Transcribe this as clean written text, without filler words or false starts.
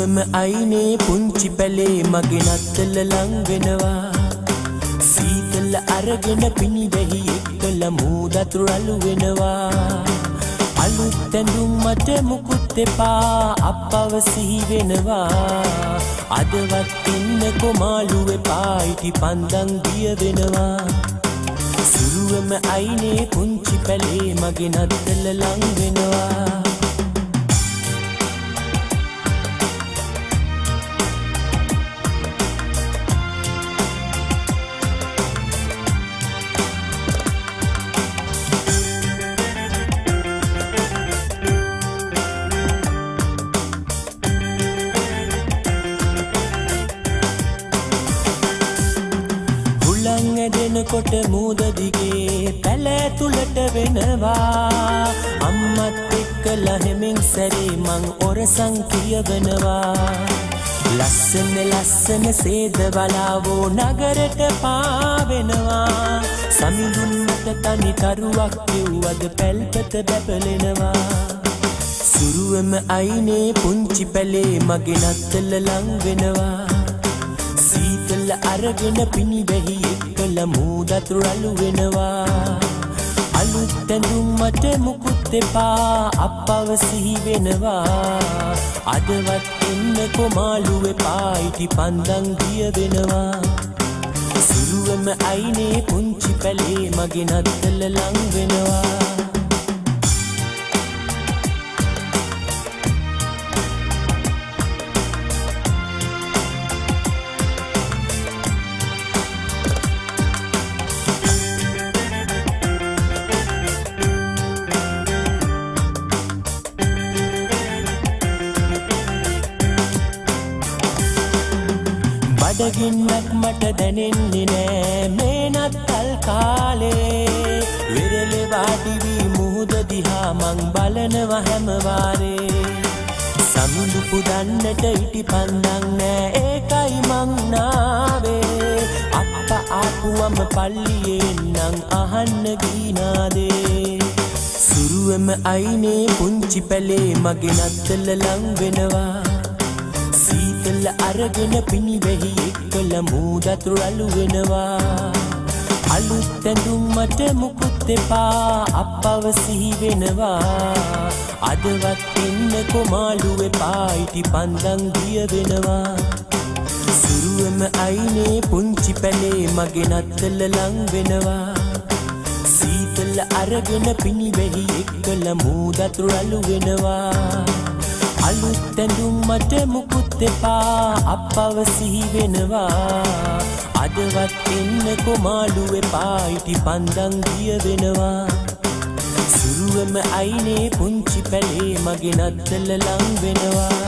සුරුවම අයිනේ පුංචි පැලේ මගේ නත්තල ලං වෙනවා. සීතල අරගෙන පිනිවැහි එක්කල මූදත් රළු වෙනවා. අලුත් ඇඳුම් මට මුකුත් එපා අප්පව සිහි වෙනවා. අදවත් ඉන්නකො මාළු එපා ඉටි පන්දන් දිය වෙනවා. සුරුවම අයිනේ පුංචි පැලේ මගේ නත්තල ලං වෙනවා. හුලං ඇදෙනකොට මූද දිගේ පැල ඇතුළට වෙනවා. අම්මත් එක්කලා හෙමින් සැරේ මං ඔරසන් කියවනවා. ලස්සන ලස්සන සේද බලාවෝ නගරට පාවෙනවා. සමිඳුන් මත තනි තරුවක් කිව්වද පැල්පත බැබලෙනවා. සුරුවම අයිනේ පුංචි පැලේ මගේ නත්තල ලං වෙනවා. සීතල අරගෙන පිනිවැහි එක්කල මූදත් රළු වෙනවා. අලුත් ඇඳුම් මට මුකුත් එපා අප්පව සිහි වෙනවා. අදවත් එන්නකො මාළු එපා ඉටි පන්දන් දිය වෙනවා. සුරුවම අයිනේ පුංචි පැලේ මගේ නත්තල ලං වෙනවා. බඩගින්නක් මට දැනෙන්නේ නෑ මේ නත්තල් කාලේ. වෙරළේ වාඩි වී මුහුද දිහා මං බලනවා හැම වාරේ. සමිඳු පුදන්නට ඉටි පන්දන් නෑ ඒකයි මං නාවේ. අප්පා ආපුවම පල්ලියේ නම් අහන්න ගීනාදේ. සුරුවම අයිනේ පුංචි පැලේ මගේ නත්තල ලං වෙනවා. සීතල අරගෙන පිනිවැහි එක්කල මූදත් රළු වෙනවා. අලුත් ඇඳුම් මට මුකුත් එපා අප්පව සිහි වෙනවා. අදවත් එන්නකො මාළු එපා ඉටි පන්දන් දිය වෙනවා. සුරුවම අයිනේ පුංචි පැලේ මගේ නත්තල ලං වෙනවා. සීතල අරගෙන පිනිවැහි එක්කල මූදත් රළු වෙනවා. අලුත් ඇඳුම් මට මුකුත් එපා අප්පව සිහි වෙනවා. අදවත් එන්නකො මාළු එපා ඉටි පන්දන් දිය වෙනවා. සුරුවම අයිනේ පුංචි පැලේ මගේ නත්තල ලං වෙනවා.